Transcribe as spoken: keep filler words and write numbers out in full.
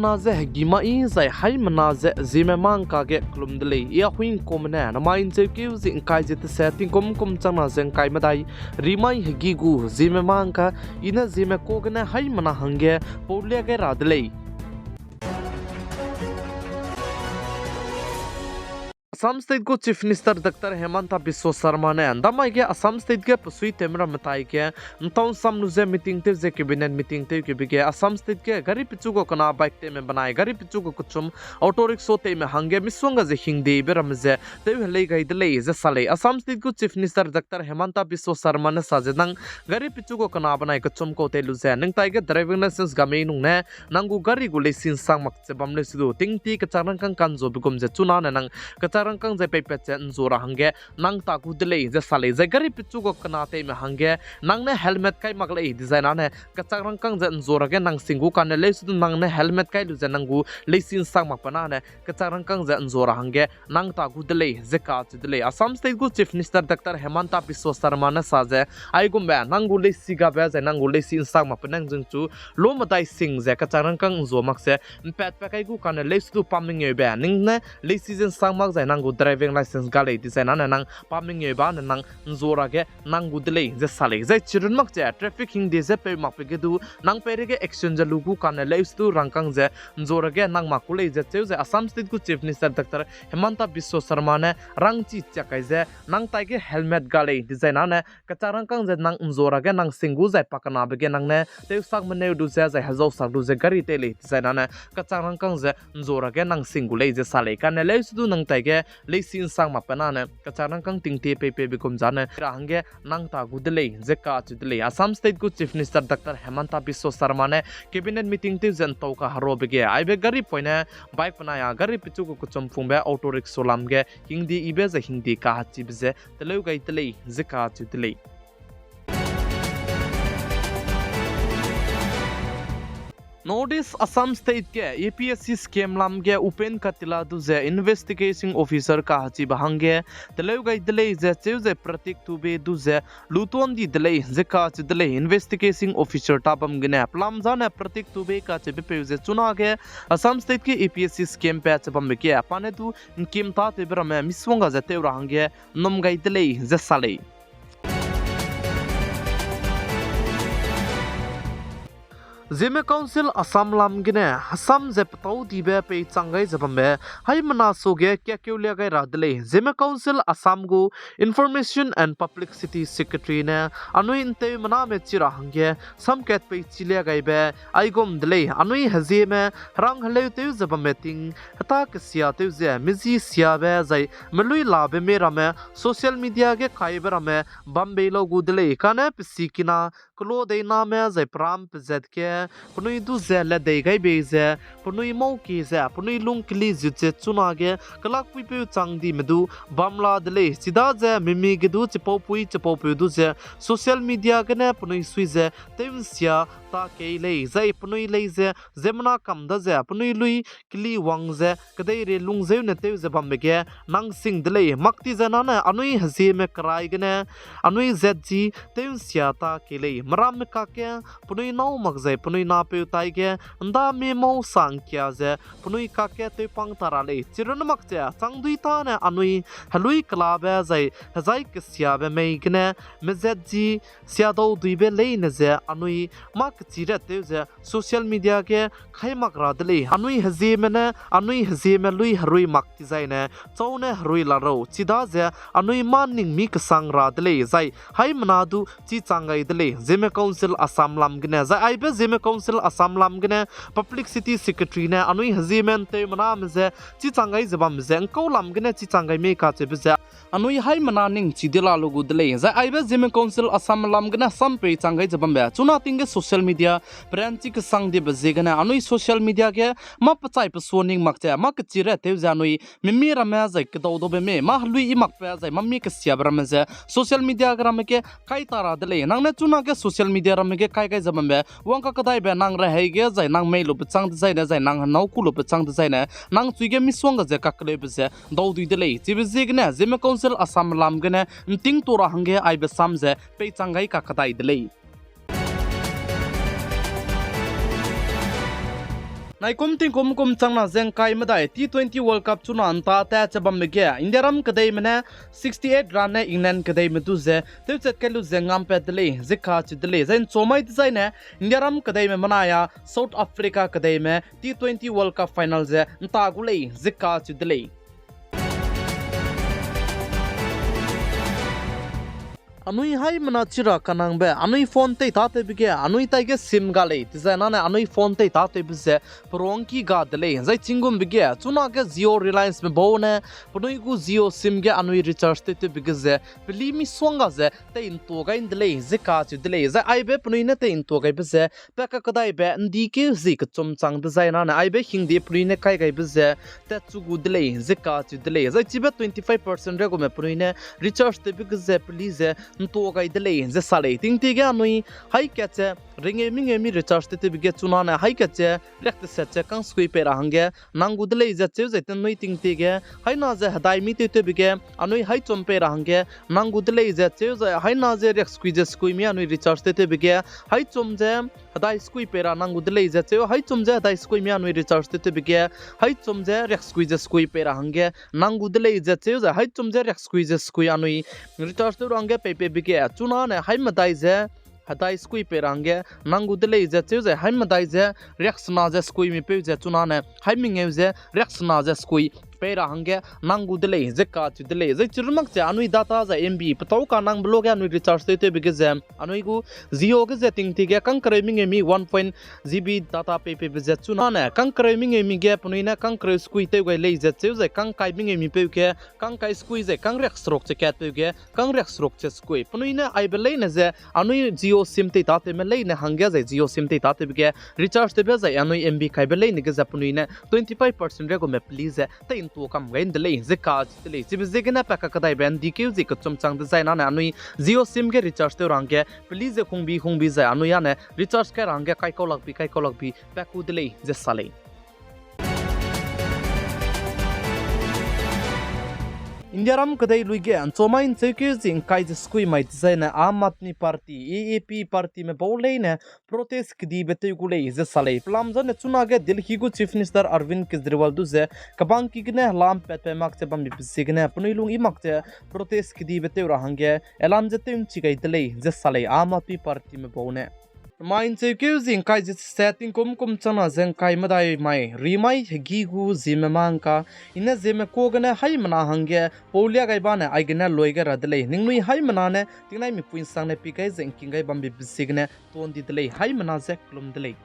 Na ze hegi mai zai haimena ze Zeme mangka ge kelum de lei. I Ahuingkumme ne namai ’ncheukeu ze ’ngkai ze tese tingkum kum changna ze ’ngkai medai rimai hegi gu Zeme mangka, i ne Zeme ka gene haimena hangge paulia gai ra de lei. Assam State gu Chief Minister Doctor Himanta Biswa Sarma ne ’ndamai ge Assam State ge pesuitewme ramme tai ge ’ntau ’nsam lu ze meeting tew ze cabinet meeting tewkebe ge Assam State ge gari pechu gu kena bike tewme benai gari pechu gu kechum auto rickshaw tewme hangge misongga ze hingdebe ramme ze tew helei gai de lei ze sa lei. Assam State gu Chief Minister Doctor Himanta Biswa Sarma ne sa ze nang gari pechu gu kena benai kechum kau tei lu ze ning tai ge driving licence ga mei nung ne nang gu gari gu leisi ’nsang mak ze bam leu se du tingti kechak rangkâng ka'nzuabe gum ze chuna ne nang kechak rangkâng ze peipat ze ’nzua ra hangge nang ta gu de lei ze sa lei. Zai gari pechu gu kena tewme hangge nang ne helmet kai mak lei dezai na ne kechak rangkâng ze ’nzua ra ge nang sing gu kane leu se du nang ne helmet kai lu ze nang gu leisi ’nsang mak pe na ne kechak rangkâng ze ’nzua ra hangge nang ta gu de lei ze kacheu de lei. Assam State gu Chief Minister Doctor Himanta Biswa Sarma ne sa ze, aigumbe nang gu leisi gabe zai nang gu leisi ’nsang mak pe nang zingchu lo medai sing ze kechak rangkâng ’nzua mak ze ’mpatpat kai gu kane leu se du pa mengeube ning ne leisi ze ’nsang mak zai nang gu driving licence ga lei dezai na ne nang pa mengeube ne nang ’nzua ra ge nang gu de lei ze sa lei. Zai chirun mak ze traffic hingde ze peu makbe ge du nang peireige action ze lu gu kane leu se du rangkâng ze ’nzua ra ge nang mak ku lei ze cheu ze Assam State gu Chief Minister Doctor Himanta Biswa Sarma ne rangchi chiak kai ze nang tai ge helmet ga lei dezai na ne kechak rangkâng ze nang ’nzua ra ge nang sing gu zai pakenabe ge nang ne tewsak meneu lu ze zai hezausak lu ze gari tei lei dezai na ne kechak rangkâng ze ’nzua ra ge nang sing gu lei ze sa lei. Kane leu se du nang tai ge leisi ’nsang mak pe na ne kechak rangkâng tingti peipeube gum za ne ra hangge nang ta gu de lei ze kacheu de lei. Assam State gu Chief Minister Doctor Himanta Biswa Sarma ne cabinet meeting tew ze ’ntau kaherobe ge aibe gari poine bike benai a gari pechu gu kechum pungbe auto rickshaw lam ge hingde yibe zai hingde kahachibe ze teleu gai de lei ze kacheu de lei. North East Assam State ge A P S C scam lam ge open katila du ze investigation officer kahachibe hangge teleu gai de lei ze cheu ze Pratik Dubey du ze lutuan di de lei ze kacheu de lei. Investigation officer ta bam gene pelam zane Pratik Dubey kacheubepeu ze chunage Assam State ge A P S C scam pat che bambe ge pa ne du ’ngkim tâtewbe ramme misongga ze tew ra hangge ’nnum gai de lei ze sa lei. Zeme Council Assam lam gene hesam ze petâu dibe peichang gai ze bambe haimena suage kiakeu lia gai ra de lei. Zeme Council Assam gu Information and Publicity Secretary ne anui ’nteumename chi ra hangge samkat peichi lia gaibe aigum de lei. Anui hezieme herang heleu tew ze bambe ting heta kesia tew ze mezi siabe zai meluî labe mei ramme social media ge kaibe ramme bam bei lau gu de lei. Kane pe sikina kelo deiname zai peram pezat ge penui du ze ledei gai bei ze penui mâu kie ze penui lung keli zut ze chunage kelakpuipeu chang dime du bam la de lei. Chidaze mimi ge du chipaupui chipaupeu du ze social media gene penui sui ze tew ’nsia ta kei lei, zai penui lei ze ziemmena kam daze penui lui keli wang ze kedeirei lungzeune tew ze bambe ge nang sing de lei. Mak ti ze nane anui hezieme kerai gene anui zat ji tew ’nsia ta kei lei. Meramme kakge penui nâu mak zai penui napeu taige ’nda mi mâu sa ’ngkia ze penui kakge tewpang ta ra lei. Chirunne mak ze changdui tâne anui heluî kelabe zai hezai kesiabe mei gene mezat ji siadauduibe leine ze anui mâ kechirat tew ze social media ge kai mak ra de lei. Anui hezieme ne anui hezieme lui herui mak ti zaine châu ne herui la rau, chidaze anui mâ ning mi kesang ra de lei, zai haimena du chi chang gai de lei. Zeme Council Assam lam gene, zai aibe Zeme Council Assam lam gene Publicity Secretary ne anui hezieme ’nteumename ze chi chang gai ze bambe ze ’ngkau lam gene chi chang gai mei kacheube ze anui haimena ning chi di la lu gu de lei. Zai aibe Zeme Council Assam lam gene sam peichang gai ze bambe chuna ting ge social media peranchi kesang dibe ziegene anui social media ge mâ pechai pesua ning mak ze mâ kechirat tew ze anui mimi ramme zai kedaudaube mei mâ heluî i makbe zai mâ mi kesiabe ramme ze social media ge ramme ge kai ta ra de lei. Nang ne chunage social media ramme ge kai gai ze bambe wang kakedaibe nang rehei ge zai nang mei lube chang dezaine zai nang henâu ku lube chang dezaine nang chui ge misongga ze kakeleube ze daudui de lei. Chibe ziegene Zeme Council Assam lam gene ’nting tu ra hangge aibe sam ze peichang gai kakedai de lei. Naikum tingkum kum changna ze ngkai medai T twenty World Cup chuna nta tat che bambe ge Indiaram kedeime ne sixty-eight run ne England kedeime du ze tewchat kai lu ze ngampat de lei ze kacheu de lei. Zai nchomai dezaine Indiaram kedeime menai a South Africa kedeime T twenty World Cup final ze nta gu lei ze kacheu de lei. Anui haimena chi ra kanangbe, anui phone tei tâtewbe ge anui taige sim ga lei, dezai nane anui phone tei tâtewbe ze perongki ga de lei. Zai chigumbe ge chunage Jio Relianceme bau ne penui gu Jio sim ge anui recharge tewtewbe ge ze peli misongga ze tei ntua gai de lei ze kacheu de lei. Zai aibe penui ne tei ntua gaibe ze pa kakedaibe ndikeu zi kechum chang dezai nane aibe hingde penui ne kai gaibe ze tatchu gu de lei ze kacheu de lei. Zai chibe twenty-five percent riagume penui ne recharge tewbe ge ze peli ze ntua gai de lei ze sa lei. Tingtie ge anui haî kat ze rengeu mengeu mi recharge tewtewbe ge chunane haî kat ze riakteset ze kang sekui pei ra hangge nang gu de lei ze cheu zai tenui tingtie ge haîna ze hedai mi tewtewbe ge anui haîchum pei ra hangge nang gu de lei ze cheu zai haîna ze riaksekui ze sekui mi anui recharge tewtewbe ge haîchum ze hedai sekui pei ra nang gu de lei ze cheu, haîchum ze hedai sekui mi anui recharge tewtewbe ge haîchum ze riaksekui ze sekui pei ra hangge nang gu de lei ze cheu zai haîchum ze riaksekui ze sekui anui recharge tew ra hangge peipeube ge chunane haî medai ze hedai sekui pei ra hangge nang gu de lei ze cheu zai haî medai ze riaksena ze sekui mipeu ze chunane haî mengeu ze riaksena ze sekui pei ra hangge nang gu de lei ze kacheu de lei. Zai chirumak ze anui data zai M B petâu kanangbe luge anui recharge tewtewbe ge ze anui gu Jio ge ze tingtie ge kangkereu mengeu mi one point G B data peipeube ze chunane kangkereu mengeu mi ge penui ne kangkereu sekui tew gai lei ze cheu zai kangkai mengeu mipeu ge kangkai sekui zai kangriakseruk che katpeu ge kangriakseruk che sekui. Penui ne aibe leine ze anui Jio sim tei tâtewme leine hangge zai Jio sim tei tâtewbe ge recharge tewbe zai anui M B kaibe leine ge ze penui ne twenty-five percent riagume peli ze tei ntua kam gai de lei ze kacheu de lei. Chibe ziegene pa kakedaibe ndikeu zi kechum chang dezai nane anui Jio sim ge recharge tew ra hangge peli ze hungbi hungbi zai anui âne recharge kai ra hangge kaikau lakbi kaikau lakbi pa ku de lei ze sa lei. Indiaram kedei lui ge nchomai ncheukeu zi ngkai ze sekui mai dezaine Aam Aadmi Party, A A P partyme bau leine protest kedibe tew gu lei ze sa lei. Pelam zane chunage Delhi gu Chief Minister Arvind Kejriwal du ze kebangki gene helam patpat mak ze bambibe ziegene penui lung i mak ze protest kedibe tew ra hangge elan ze tew nchi gai de lei ze sa lei Aam Aadmi Partyme bau ne. Mai ncheukeu zi ngkai ze chise tingkum kum changna ze ngkai medai mai rimai hegî gu Zeme mangka, i ne Zeme kuâ gene haimena hangge paulia gai bane aigene lui gai ra de lei. Ningnui haimena ne tingnaimipui nsangne pi gai ze ngking gai bambibe ziegene tuan di de lei. Haimena ze kelum de lei.